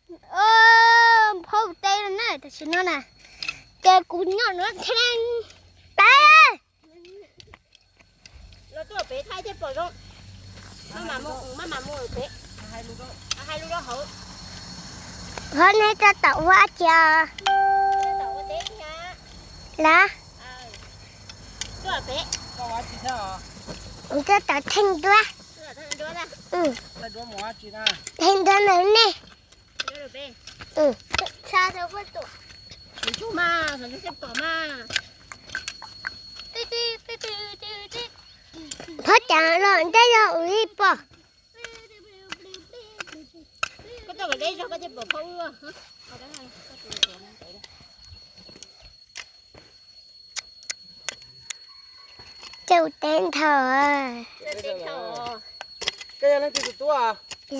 Ov, phauj teb no na, tam sim no na, ces kuv nyob no thiab. Peb, los tuaj pem thaij thiaj pom zoo. Maj mam mus, maj mam mus pem. Hais lus rau hauv. Hov neb tab tom ua dab tsi os? Lav, kuv tab tom theej duab. Theej duab ntawm nej. Phob cas los ntej yog ua ib pom. Cau teb nthav.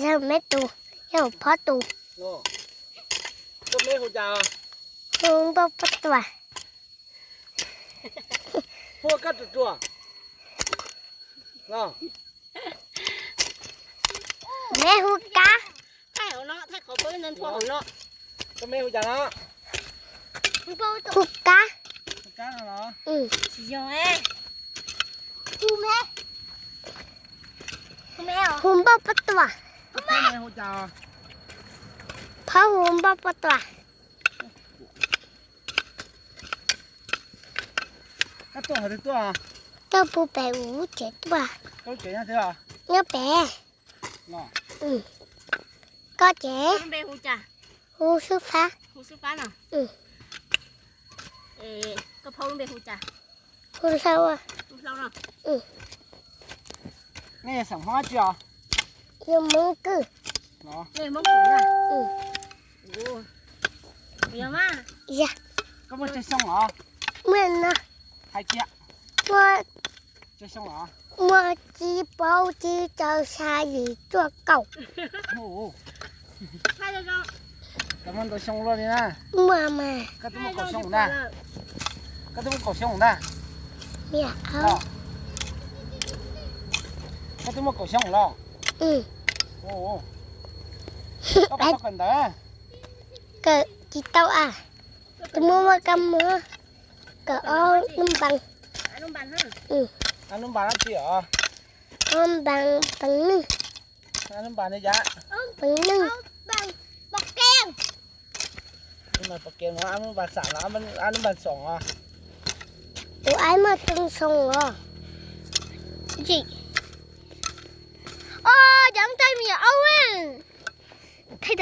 Yog me tus, yog phob tus. Hu npauj poj tuam. Me hu kab. Hu kab. Hu npauj poj tuam. Phob hu npauj poj tuam. Tuaj puag pem ub tsev tuaj. Nyob pem. Koj ces hu xwb fab. Hu Hlau. Nej yog xeem Hmoob dab tsi os? Yog Hmoob Kwj. Koj muaj tsawg xyoo los? Muaj no. Hais kiag. Muaj, muaj tsib plaub tsib rau xya yim cuaj kaum. Koj muaj ntau xyoo luaj li na. Muaj mas. Koj twb muaj kaum xyoo na. Koj twb muaj kaum xyoo na. Koj twb muaj kaum xyoo los? Koj puas tau kawm ntawv? Kawm tsis tau a. Tus muaj muaj kab mob. Kawm ob lub npas. Ob lub npas dab tsi os? Ob npas peev neeg. Ob lub npas ne yam? Peev neeg. Ob lub npas xam los ob lub npas xoom os? Tus aib muaj tsoo xoo os. Os, cov ntxaij me nyuam aub.